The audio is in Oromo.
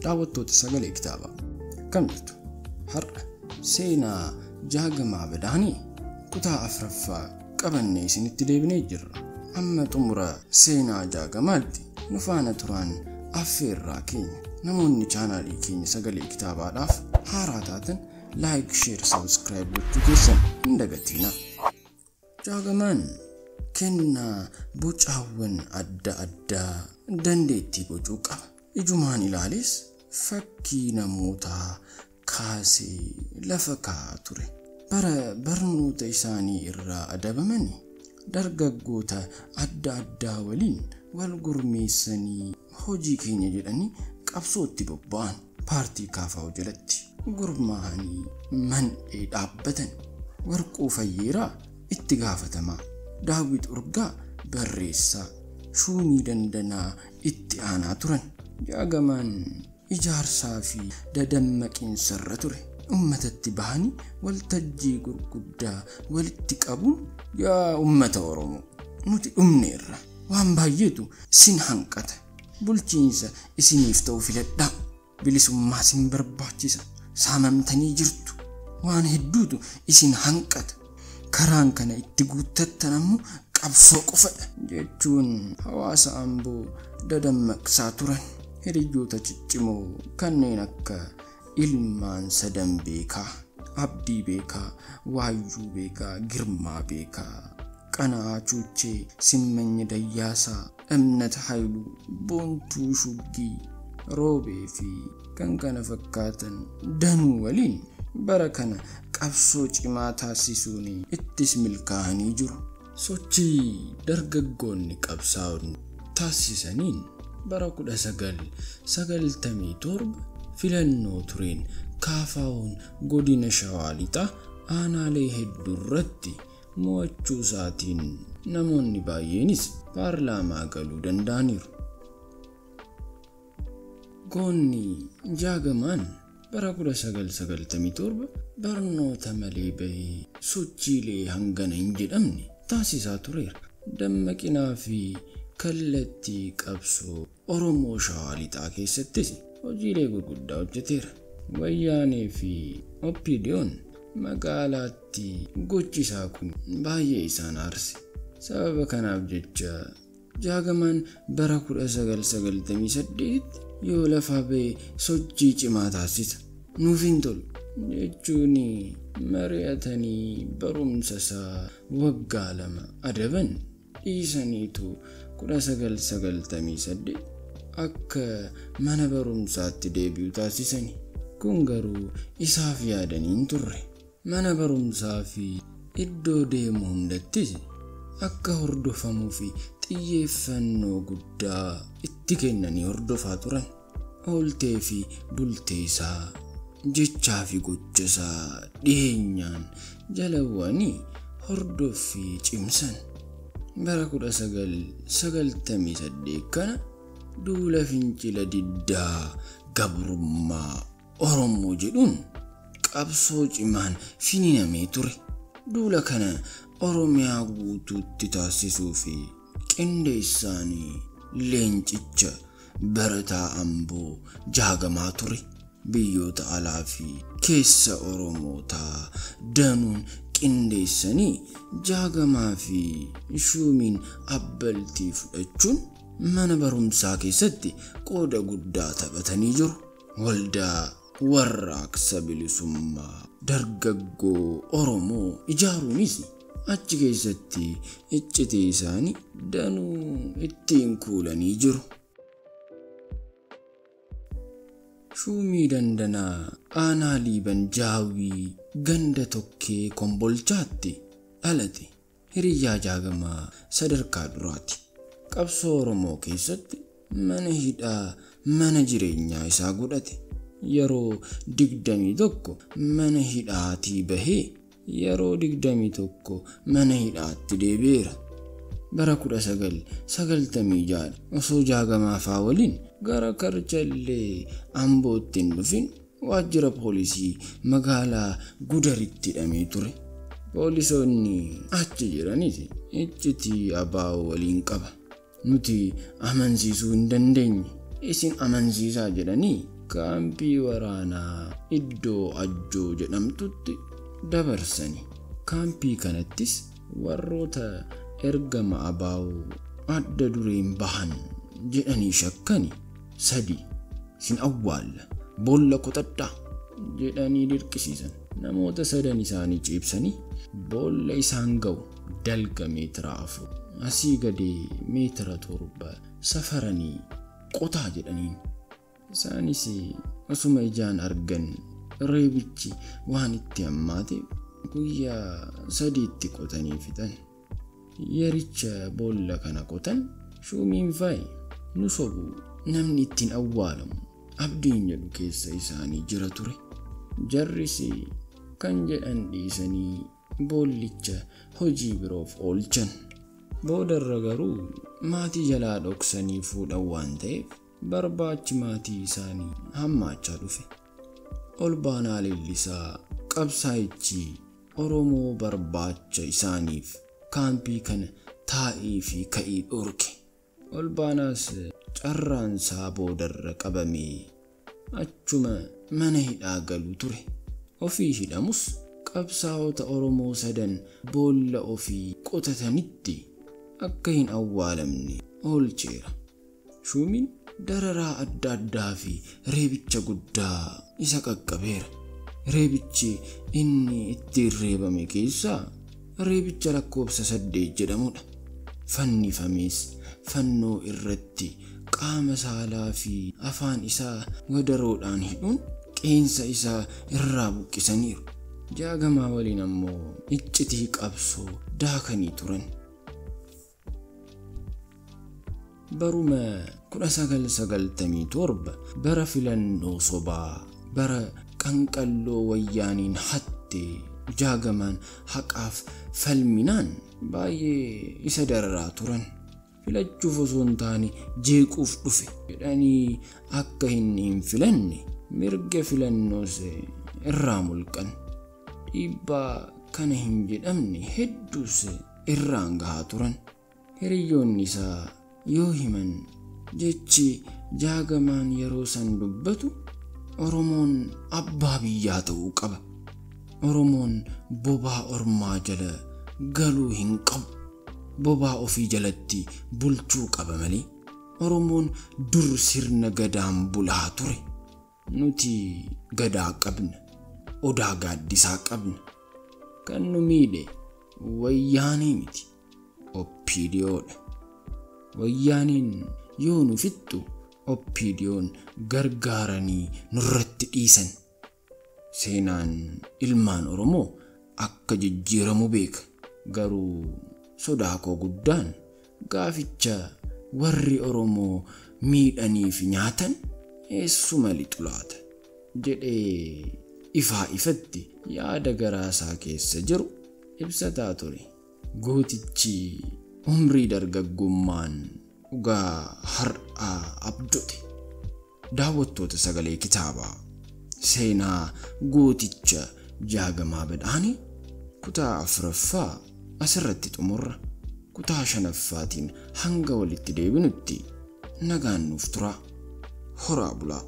Daawwattoota sagalee kitaabaa akkam jirtu? Har'a seenaa Jaagamaa Badaanii kutaa afraffaa qabannee isinitti deebinee jirra. Amma xumura seenaa Jaagamaatti nu faana turaan affeerraa keenya. Namoonni chaanaalii keenya sagalee kitaabaadhaaf haaraa taatan like, share, subscribe gochuu keessan hin dagatinaa. Jaagamaan kennaa bocaawwan adda addaa dandeettii bocuu qaba. Ijumaan ilaales fakkii namootaa kaasee lafa kaa'aa ture. Bara barnoota isaanii irraa adabamanii dargaggoota adda addaa waliin wal gurmeessanii hojii keenya jedhanii qabsootti bobba'an. Paartii KFO jalatti gurmaa'anii mandhee dhaabbatan. Warquu Fayyeeraa itti gaafatamaa, Daawit Urgaa barreessaa, Shuumii Dandanaa itti aanaa turan. Jaagamaan ijaarsaa fi dadammaqiinsarra ture. Uummatatti bahanii waltajjii gurguddaa walitti qabuun, yaa uummata Oromoo, nuti dhumneerra, waan baay'eetu sin hanqata, bulchiinsa isiniif ta'u filadhaa, bilisummaa sin barbaachisa, saamamtanii jirtu, waan hedduutu isin hanqata, karaan kana itti guuttattan ammoo qabsoo qofadha jechuun hawaasa Amboo dadammaqsaa turan. Hiriyoota ciccimoo kanneen akka ilmaan Sadan Beekaa, Abdii Beekaa, Waayyuu Beekaa, Girmaa Beekaa, Qana'aa Chuuchee, Simmanyi Dayyaasaa, Emnat Haayiluu, Boontuu Shuggii, Roobee fi kan kana fakkaatan danuu waliin bara kana qabsoo cimaa taasisuun ittis milkaa'anii jiru. Sochii dargaggoonni qabsaa'onni taasisaniin bara 1997 filannoo tureen KFO'n godina Shawaa Lixaa aanaalee hedduu irratti mo'achuu isaatiin namoonni baay'eenis paarlaamaa galuu danda'aniiru. Goonni Jaagamaan bara 1997 barnoota malee bahee sochiilee hangana hin jedhamne taasisaa tureera. Dammaqinaa fi kallattii qabsoo Oromoo Shawaa Lixaa keessattis hojiilee gurguddaa hojjeteera. Wayyaanee fi Oppiidiyoon magaalaatti gochi isaa kun baay'ee isaan aarse. Sababa kanaaf jecha Jaagamaan bara 1998 yoo lafaa ba'e sochii cimaa taasisa. Nuuf hin tolu jechuun mari'atanii barumsa isaa waggaa 2 adaban dhiisaniitu 1998 akka mana barumsaatti deebi'u taasisani. Kun garuu isaaf yaadanii hin turre. Mana barumsaa fi iddoo deemu hundattis akka hordofamuu fi xiyyeeffannoo guddaa itti kennanii hordofaa turan. Ooltee fi bultee isaa, jechaa fi gocha isaa dhiyeenyaan jalawwanii hordoffii cimsan. Bara 1998 kana duula fincila diddaa gabrummaa Oromoo jedhuun qabsoo cimaan finiinamee ture. Duula kana Oromiyaa guutuutti taasisuu fi qindeessaan leencicha barataa Amboo Jaagamaa ture. Biyyoota alaa fi keessa Oromootaa danuun qindeessanii Jaagamaa fi Shuumiin abbaltii fudhachuun mana barumsaa keessatti qooda guddaa taphatanii jiru. Waldaa warraaqsa bilisummaa dargaggoo Oromoo ijaaruunis achi keessatti iccitii isaanii danuu ittiin kuulanii jiru. Shuumii Dandanaa aanaa Liiban Jaawii ganda tokkee Kombolchaatti dhalate. Hiriyyaa Jaagamaa sadarkaa duraati. Qabsoo Oromoo keessatti mana hidhaa mana jireenyaa isaa godhate. Yeroo 21 mana hidhaatii bahee yeroo 21 mana hidhaatti deebi'eera. Bara 1996 osoo Jaagamaa fa'aa waliin gara Karchallee Ambootti hin dhufin waajjira poolisii magaalaa Gudaritti hidhamee ture. Poolisoonni achi jiranis iccitii ABO waliin qaba. Nuti amansiisuu hin dandeenye, isin amansiisaa jedhanii kaampii waraanaa iddoo Ajjoo jedhamtutti dabarsani. Kaampii kanattis warroota ergama abaa'oo adda dureen bahan jedhanii shakkani 3 sin awwaalla boolla qotadhaa jedhanii dirqisiisan. Namoota 3 isaanii ciibsanii boolla isaan ga'u dalga meetira 4 asii gadee meetira 7 safaranii qotaa jedhaniin. Isaanis osuma ijaan argan reebichi waan itti hammaate guyyaa 3tti qotanii fixan. Yericha boolla kana qotan shuumiin faayi nu sobu namni ittiin awwaalamu abdiin jedhu keessa isaanii jira ture. Jarris kan jedhan dhiisanii boollicha hojii biroof oolchan. Boodarra garuu maatii jalaa dhoksanii fuudhan waan ta'eef barbaachi maatii isaanii hammaachaa dhufe. Olbaanaa Leellisaa qabsaa'ichi Oromoo barbaacha isaaniif kaampii kana taa'ii fi ka'ii dhorke. Olbaanaas carraansaa boodarra qabamee achuma mana hidhaa galu ture. Ofii hidhamus qabsaa'ota Oromoo 3 boolla ofii qotatanitti akka hin awwaalamne oolcheera. Shuumiin dararaa adda addaa fi reebicha guddaa isa qaqqabeera. Reebichi inni ittiin reebame keessaa reebicha lakkoofsa 8 jedhamudha. Fannifamees fannoo irratti qaama saalaa fi afaan isaa wadaroodhaan hidhuun qeensa isaa irraa buqqisaniiru. Jaagamaa waliin ammoo iccitii qabsoo daakanii turan. Baruma 1997 bara filannoo sobaa bara qanqalloo wayyaaniin hatte Jaagamaan haqaaf falminaan baay'ee isa dararaa turan. Filachuuf osoo hin taane jeequuf dhufe jedhanii akka inni hin filanne mirga filannoos irraa mulqan. Dhiibbaa kana hin jedhamne hedduus irraan gahaa turan. Hiriyoonni isaa yoo himan jechi Jaagamaan yeroo san dubbatu Oromoon abbaa biyyaa ta'uu qaba. Oromoon bobaa ormaa jala galuu hin qabu. Bobaa ofii jalatti bulchuu qaba malee. Oromoon dur sirna gadaan bulaa ture. Nuti gadaa qabna. Odaa gaaddisaa qabna. Kan nu miidhe wayyaanee miti. Oppiidiyoodha. Wayyaaneen yoo nu fixxu Oppiidiyoon gargaaranii nurratti dhiisan. Seenaan ilmaan Oromoo akka jijjiiramu beeka. Garuu sodaa koo guddaan gaaficha warri Oromoo miidhanii fi nyaatan eessuma lixu laata jedhee ifaa ifatti yaada garaasaa keessa jiru ibsataa ture. Gootichi umrii dargaggummaan dhugaa har'aa abdote. Daawwattoota sagalee kitaabaa seenaa gooticha Jaagamaa Badhaanee kutaa 4ffaa asirratti xumurra. Kutaa 5ffaatiin hanga walitti deebinutti nagaan nuuf turaa. Horaa bulaa.